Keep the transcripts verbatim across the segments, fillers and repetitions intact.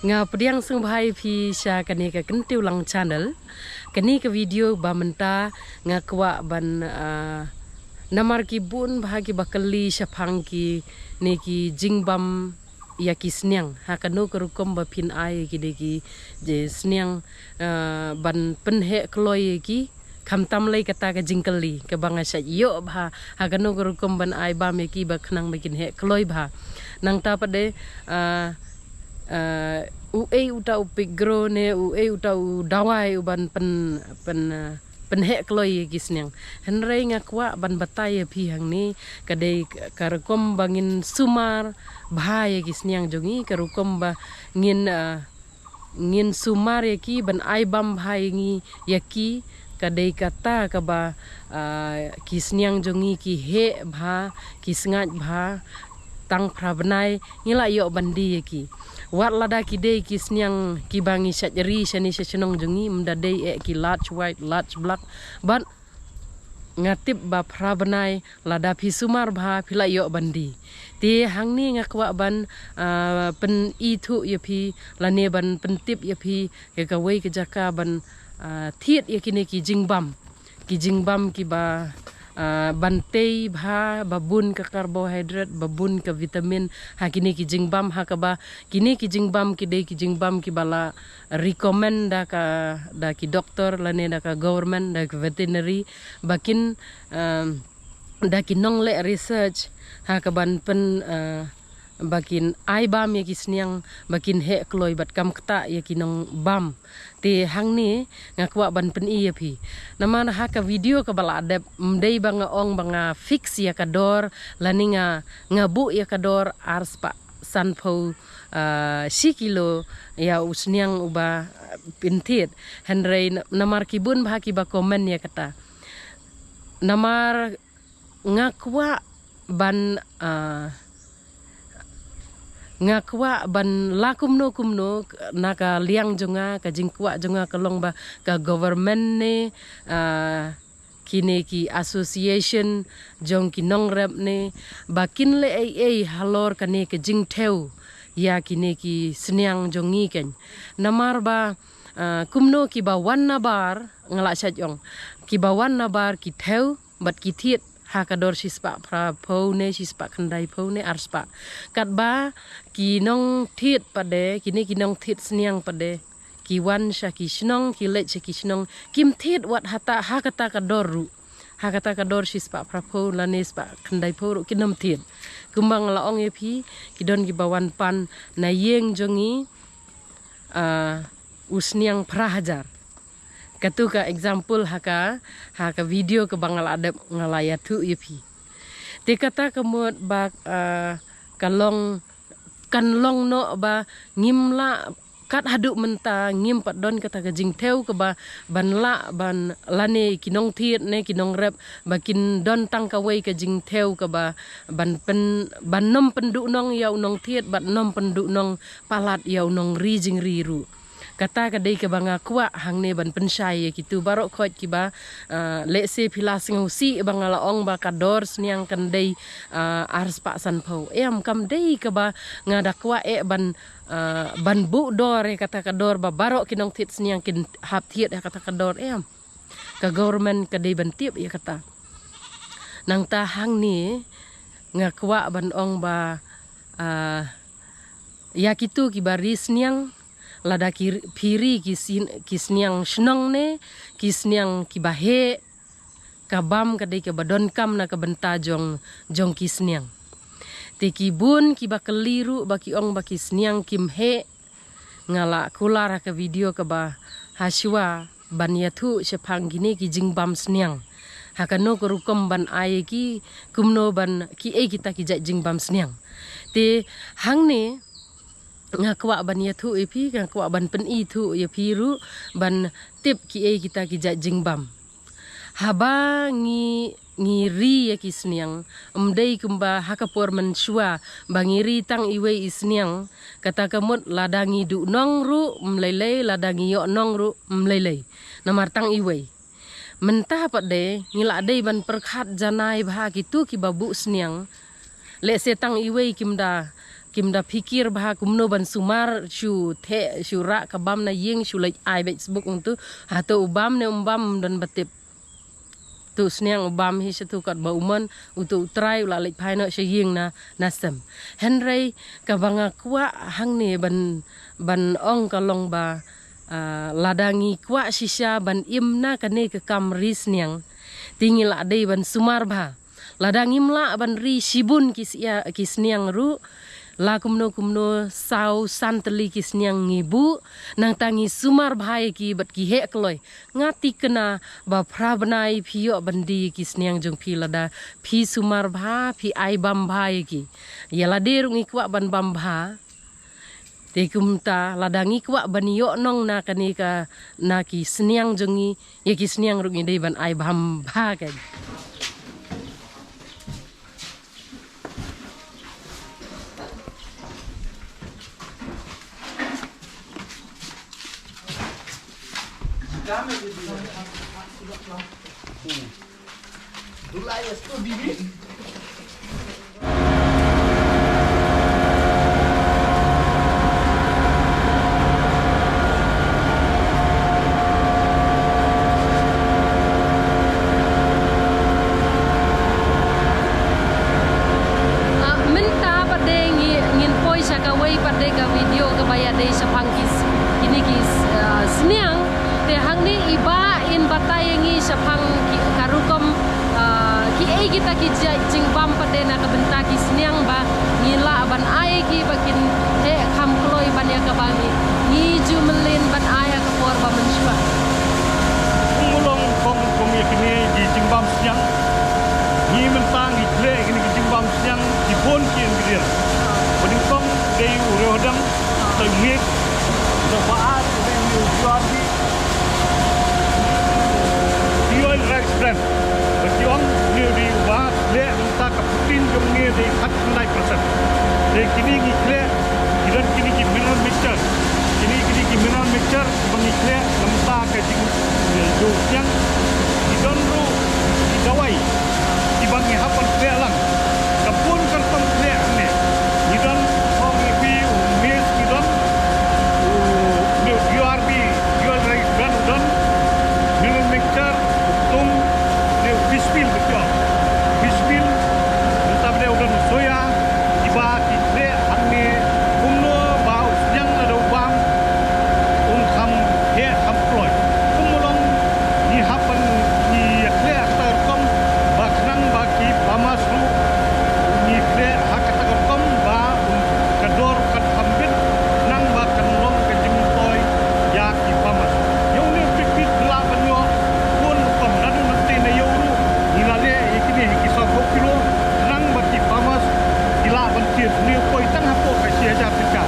Nga pdiang sngewbha ïa phi sha kane ka Kyntiew Lang channel. Kane ka video ba mynta nga kwah ban, ah, namar ki bun bha kiba kylli shaphang kine ki jingbam ïa ki sniang. Ha kano ka rukom ba phin ai ïa kine ki sniang, ah, ban pynheh kloi ïa ki. Khamtam lei kata ka jingkylli kaba nga shait ïoh bha, ha kano ka rukom ban ai bam ïa ki ba khnang ba kin heh kloi bha. Nangta pat de, ah, ah, uei uta u pik grow ne uei uta u dawai u ban pyn, pyn, ah, pynheh kloi ïa ki sniang. Hynrei nga kwah ban batai ïa phi hangne ka dei ka rukom ba ngin sumar bha ïa ki sniang jong ngi, ka rukom ba ngin, ah, ngin sumar ïa ki ban ai bam bha ïa ngi ïa ki, ka dei kata kaba, ah, ki sniang jong ngi ki heh bha, ki sngaid bha, tang phra bnai ngi la ïoh ban die ïa ki. Wat lada ki dei ki sniang kiba ngi shait ri shane sha shnong jong ngi, ym da dei eh ki large white, large black, bad nga tip ba phra bnai lada phi sumar bha phi la ïoh ban die. Te hangne nga kwah ban, ah, pyn-ithuh ïa phi lane ban pyntip ïa phi ïa kawei ka jaka ban, ah, thied ïa kine ki jingbam. Ki jingbam kiba, ah, ban tei bha, ba bun ka carbohydrate, ba bun ka vitamin, ha kine ki jingbam, ha kaba kine ki jingbam ki dei ki jingbam kiba la recommend da ka, da ki doktor lane da ka government, da ka veterinary, ba kin, ah, da ki nongleh research, ha kaban pyn, ah, ba kin ai bam ïa ki sniang ba kin heh kloi bad kam ktah ïa ki nongbam. Te hangne nga kwah ban pyni ïa phi. Namar ha ka video kaba la dep, ym dei ba nga ong ba nga fix ïa ka dor lane nga, nga buh ïa ka dor ar spah sanphew, ah, shi kilo ïa u sniang uba, ah, pynthied. Hynrei na-, namar ki bun bha kiba comment ïa kata. Namar nga kwah ban, ah, nga kwah ban la kumno kumno na ka liang jong nga, ka jingkwah jong nga ka long ba ka government ne, ah, kine ki association jong ki nongrep ne, ba kin leh ei ei halor kane ka jingthew ïa kine ki sniang jong ngi kein. Namar ba, ah, kumno kiba wan nabar, nga la shait ong, kiba wan nabar ki thew bad ki thied ha ka dor shi spah phra phew ne shi spah khyndai phew ne ar spah. Katba ki nongthied pat de, kine ki nongthied sniang pat de, ki wan sha ki shnong, ki leit sha ki shnong, kim thied wat hata, ha kata ka dor ruh. Ha kata ka dor shi spah phra phew lane spah khyndai phew ruh kin ym thied. Kumba nga la ong ïa phi, ki don kiba wan pan na ïing jong ngi, ah, u sniang phra hajar. Katu ka example ha ka, ha ka video kaba nga la dep nga la ïathuh ïa phi. Te kata ka mut ba, ah, ka long, kan long noh ba ngim lah kat haduh mynta ngim pat don kata ka jingthew kaba ban lah ban lane ki nongthied ne ki nongrep ba kin don tang kawei ka jingthew kaba ban pyn, ban nym pynduhnong ïa u nongthied bad nym pynduhnong palat ïa u nongri jingri ruh. Kata ka dei kaba nga kwah hangne ban pynshai ïa kitu baroh khoit kiba, ah, lehse phi la sngewsih ba nga la ong ba ka dor sniang kan dei, ah, ar spah sanphew. Em, kam dei kaba nga da kwah eh ban, ah, ban buh dor ïa kata ka dor ba baroh ki nongthied sniang kin hap thied ïa kata ka dor, em. Ka government ka dei ban tip ïa kata. Nangta hangne nga kwah ban ong ba, ah, ïa kitu kiba ri sniang, lada ki ri, phi ri ki sin, ki sniang shnong ne ki sniang kiba heh, ka bam ka dei kaba donkam na ka bynta jong, jong ki sniang. Te ki bun kiba kylli ruh ba ki ong ba ki sniang kim heh. Nga la kular ha ka video kaba hashwa ban ïathuh shaphang kine ki jingbam sniang. Ha kano ka rukom ban ai ki, kumno ban kiei kita ki jait jingbam sniang. Te hangne nga kwah ban ïathuh ïa phi, nga kwah ban pynithuh ïa phi ruh ban tip kiei kita ki jait jingbam. Haba ngi, ngi ri ïa ki sniang, ym dei kumba ha ka por mynshuwa ba ngi ri tang iwei i sniang, kata ka mut lada ngi duhnong ruh ym lei lei, lada ngi ïohnong ruh ym lei lei. Namar tang iwei. Mynta pat de ngi la dei ban pyrkhat janai bha kitu kiba buh sniang. Lehse tang iwei kim da Kim da phikir bha kumno ban sumar, shu theh, shu rah ka bam na ïing, shu leit ai beit sbuk ong tu. Hato u bam ne um bam, ym don ba tip. Tu sniang u bam hi sha tu katba u mon, utu u trai u la leit phai noh sha ïing na, na sem. Hynrei kaba nga kwah hangne ban, ban ong ka long ba, ah, lada ngi kwah shisha ban im na kane ka kam ri sniang, te ngi lah dei ban sumar bha. Lada ngim lah ban ri shibun ki sia-, ki sniang ruh, la kumno kumno saw san tylli ki sniang ngi buh, nangta ngi sumar bha ïa ki bad ki heh kloi. Nga thikna ba phra bnai phi ïoh ban die ki sniang jong phi lada phi sumar bha, phi ai bam bha ïa ki. Ïa lade ruh ngi kwah ban bam bha. Te kumta lada ngi kwah ban ïoh nong na kane ka, na ki sniang jong ngi, ïa ki sniang ruh ngi dei ban ai bam bha ka. Ah, mynta pat de ngi, ngin poi sha kawei pat de ka video kaba ïadei shaphang ki s-, kine ki s-, ah, sniang. Te hangne i Bah in batai ïa ngi shaphang ki, ka rukom, ah, kiei kita ki jait jingbam pat de na ka bynta ki sniang ba ngi lah ban ai ki ba kin heh kham kloi ban ïa kaba ngi, ngi ju mlien ban ai ha ka por ba mynshuwa. Kumno long kong, kong ïa kine ki jingbam sniang. Ngi mynta ngi khleh kine ki jingbam sniang ki bun ki ingredient. Ba nyngkong dei u riew hadang, u tei miet, u tei ba ar, u dei u juar di. Ki oil rice bran. Ba ki ong une u dei uba khleh, nangta ka protein jong une dei khatkhyndai percent. Te kine ngi khleh, ki don kine ki mineral mixture. Kine, kine ki mineral mixture ba ngi khleh, nangta ka jing, eh, jong sniang. Ki don ruh ki dawai kiba ngi hap ban khleh lang. Ka bun ka rukom khleh hangne. Ngi don, ong ïa phi, u maize ngi don, u, une u D O R B, dual rice bran u don, mineral mixture, u tung, une u fish meal ba ki ong. Fish meal, nangta pat de u don u soya, kiba ki khleh hangne kumno ba u sniang lada u bam un kham heh kham kloi. Kumno long ngi hap ban ngi ïa khleh ha kata ka rukom ba khnang ba ki farmers ruh ngi khleh ha kata ka rukom ba un ka dor kan kham bit khnang ba kan long ka jingmyntoi ïa ki farmers. Ïa une u pikpit ngi lah ban ïoh bun rukom naduh nangtei na ïew ruh ngi la leh ïa kine ki sawphew kilo khnang ba ki farmers ki lah ban tied. Une u poi tang hapoh ka shi hajar tyngka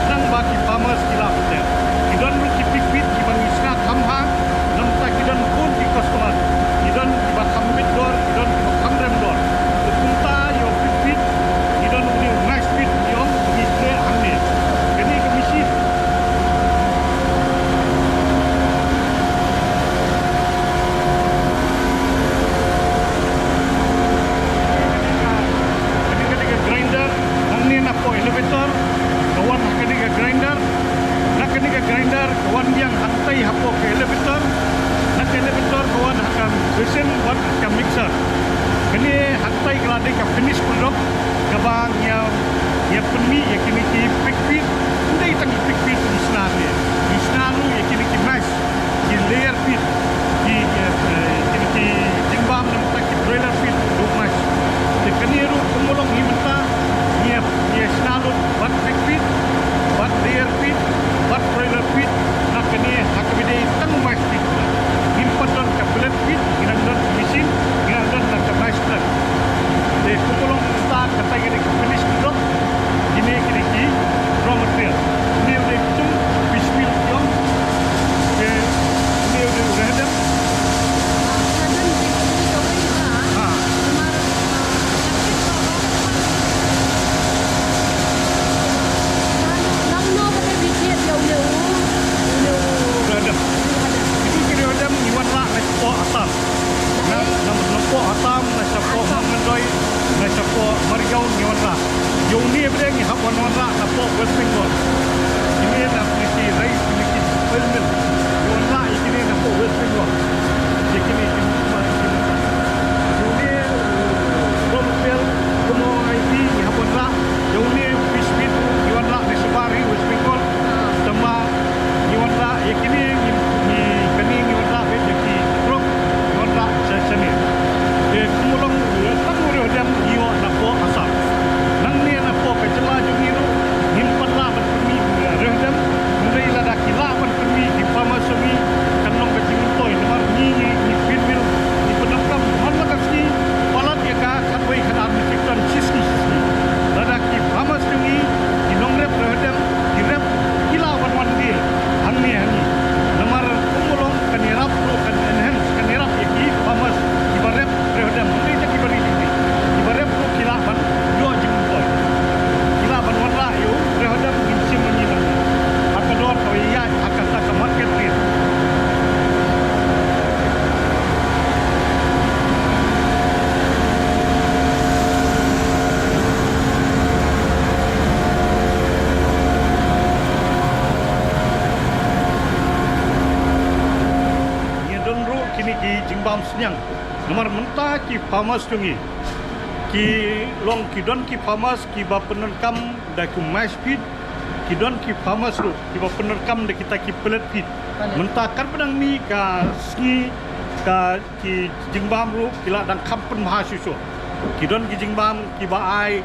khnang ba ki farmers ki lah ban tied. Ki don ruh ki pikpit kiba ngi sngap kham bha, nangta ki don bun ki customer. Ki don kiba kham bit dor, ki don kiba kham rem dor. Te kumta ïa u pikpit, ki don une u rice pit, ki ong, ngi khleh hangne. Kane ka machine. Kane ka dei ka grinder, nangne napoh elevator, ka wan ha kane ka grinder, na kane ka grinder, ka wan biang hangtai hapoh ka elevator, na ka elevator, ka wan ha ka basin, wan ha ka mixer. Kane hangtai ka la dei ka finished product, kaba ngi ïa, ngi ïa pynmih ïa kine ki pig feed, ym dei tang ki pig feed ngi shna ne, ngi shna ruh ïa kine ki mash, ki layer feed, ki, eh, kine ki jingbam, nangta ki broiler feed, ruh mash. Te kane ruh kumno long ngi mynta, ngi ïa, ngi ïa shna lut bad pig feed, bad layer feed, bad broiler feed, na kane ha kaba ïadei tang u mash feed. Ngim pat don ka pellet feed, ngin nang don ka machine, ngin nang don na ka mash plant. Te kumno long mynta katai ka dei ka finished product, kine, kine ki Sniang. Namar mynta ki farmers jong ngi ki long, ki don ki farmers kiba pyndonkam da ki mash feed, ki don ki farmers ruh kiba pyndonkam da kita ki pellet feed. Pellet. Mynta katba dang mih ka sngi, ka ki jingbam ruh ki la dang kham pynbha shuh shuh. Ki don ki jingbam kiba ai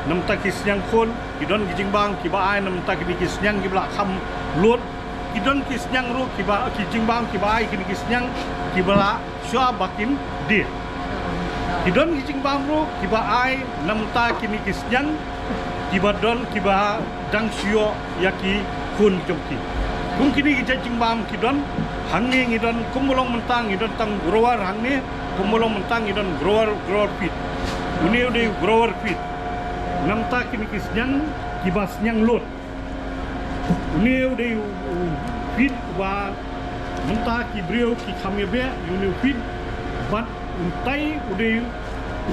namta ki sniang khun, ki don ki jingbam kiba ai namta kine ki sniang kiba la kham lut. Ki don ki sniang ruh kiba, ki jingbam kiba ai kine ki sniang kiba la shuwa ba kin die. Ki don ki jingbam ruh kiba ai namta kine ki sniang kiba don, kiba dang shu ïoh ïa ki khun jong ki. Kum kine ki jait jingbam ki don, hangne ngi don, kumba long mynta ngi don tang grower hangne, kumba long mynta ngi don grower, grower feed. Une u dei grower feed. Namta kine ki sniang kiba sniang lut. Une u dei u, u feed uba mynta ki briew ki kham ïa beh ïa une u feed. Bad utai u dei,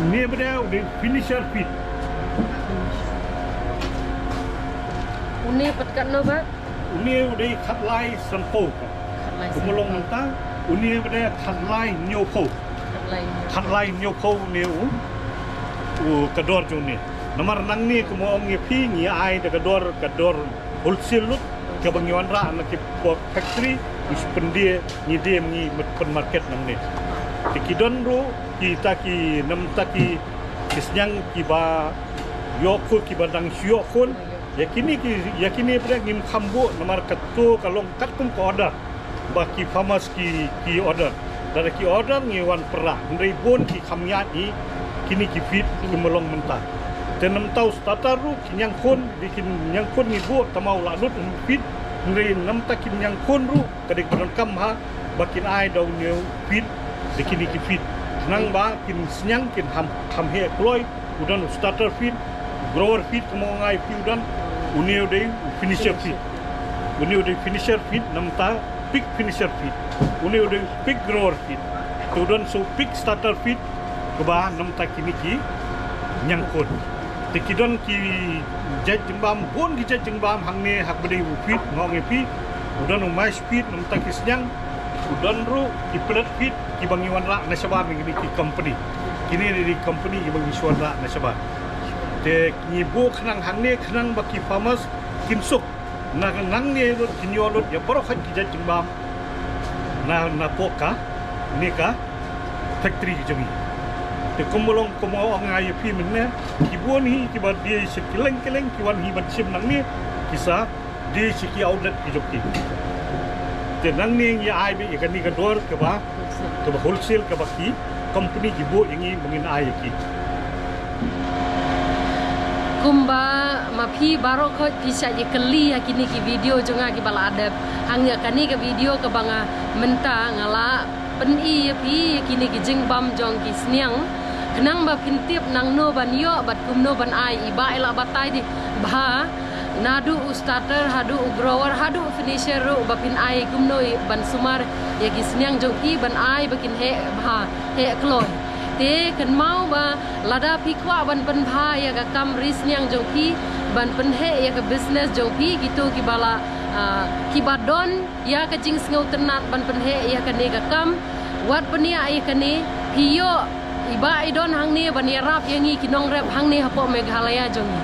une ba dei u dei finisher feed. Une pat katno ba? Une u dei khatlai sanphew. Khatlai sanphew. Kumba long mynta, une ba dei khatlai hynñiewphew. Khatlai hynñiewphew. Khatlai hynñiewphew une u, u ka dor jong une. Namar nangne kumba ong ïa phi ngi ai da ka dor, ka dor wholesale lut, kaba ngi wanrah na ki por factory, ngi shu pyndie, ngi die, ngi met pynmarket nangne. Te ki don ruh kita ki namta ki, ki sniang kiba ïoh khun, kiba dang shu ïoh khun. Ïa kine ki, ïa kine pat ngim kham buh namar kato ka long katkum ka order ba ki farmers ki, ki order. Lada ki order ngi wan pyrshah. Hynrei bun ki kham ïaid ïa kine ki feed kumba long mynta. Te namta u starter ruh ki niang khun, dei ki niang khun ngi buh tang ma u la lut u feed. Hynrei namta ki niang khun ruh ka dei ka donkam ha ba kin ai da une u feed, da kine ki feed. Khnang ba ki sniang kin kham, kham heh kloi. U don u starter feed, u grower feed kumba nga ïa phi u don, une u dei u finisher feed. Une u dei finisher feed namta pig finisher feed. Une u dei pig grower feed. Te u don sa u pig starter feed kaba namta kine ki niang khun. Te ki don ki jait jingbam, bun ki jait jingbam hangne ha kaba dei u feed nga ong ïa phi. U don u mash feed namta ki sniang. U don ruh ki pellet feed kiba ngi wanrah na shabar na kine ki company. Kine dei ki company kiba ngi shu wanrah na shabar. Te ngi buh khnang hangne khnang ba ki farmers kin suk. Na, nangne ruh kin ïoh lut ïa baroh khoit ki jait jingbam na, napoh kane ka factory ka jong ngi. Te kumba long kumba ong nga ïa phi mynne, ki bun hi kiba die sha kylleng kylleng ki wan hi ban shim nangne, ki sa die sha ki outlet ki jong ki. Te nangne ngi ai beit ïa kane ka dor kaba, kaba wholesale kaba ki company ki buh ïa ngi ba ngin ai ïa ki. Kumba ma phi baroh khoit phi shait ïa kylli ha kine ki video jong nga kiba la dep. Hangne kane ka video kaba nga mynta nga la pyni ïa phi ïa kine ki jingbam jong ki sniang. Khnang ba phin tip nangno ban ïoh bad kumno ban ai, i Bah i la batai dih bha. Naduh u starter, haduh u grower, haduh u finisher ruh ba phin ai kumno ban sumar ïa ki sniang jong phi ban ai ba kin heh bha, heh kloi. Te kynmaw ba lada phi kwah ban pynbha ïa ka kam ri sniang jong phi, ban pynheh ïa ka business jong phi, kito kiba la, ah, kiba don ïa ka jingsngewtynnat ban pynheh ïa kane ka kam, wat ban ïa ïa kane, phi ïoh i Bah i don hangne ban ïarap ïa ngi ki nongrep hangne hapoh Meghalaya jong ngi.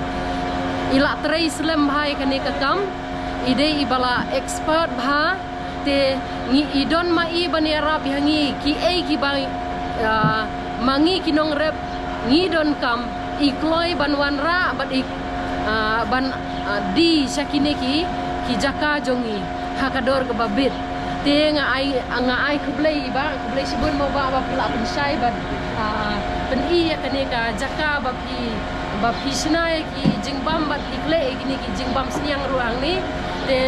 I la trei slem bha ïa kane ka kam, i dei iba la expert bha, te ngi i don ma i ban ïarap ïa ngi kiei kiba, ah, ma ngi ki nongrep ngi donkam, i kloi ban wanrah bad i, ah, ban, ah, die sha kine ki, ki jaka jong ngi ha ka dor kaba bit. Te nga ai, nga ai khublei Bah, khublei shibun mo Bah ba phi la pynshai ban, ah, pyni ïa kane ka jaka ba phi, ba phi shna ïa ki jingbam bad phi khleh ïa kine ki jingbam sniang ruh hangne. Te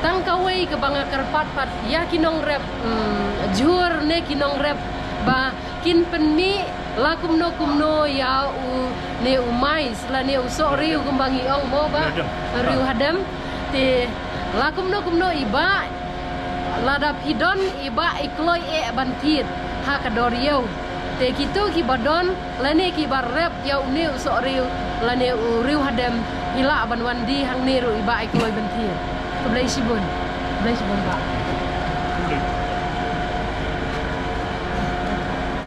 tang kawei kaba nga kyrpad pat ïa ki nongrep, mm, jhur ne ki nongrep ba kin pynmih la kumno kumno ïa une u mais lane u soh riew kumba ngi ong mo Bah, riew hadem. Riew hadem. Te la kumno kumno i Bah, lada phi don i Bah i kloi eh ban thied ha ka dor ïew. Te kito kiba don lane kiba rep ïa une u soh riew lane u riew hadem, phi lah ban wan die hangne ruh i Bah i kloi ban thied. Khublei shibun. Khublei shibun Bah.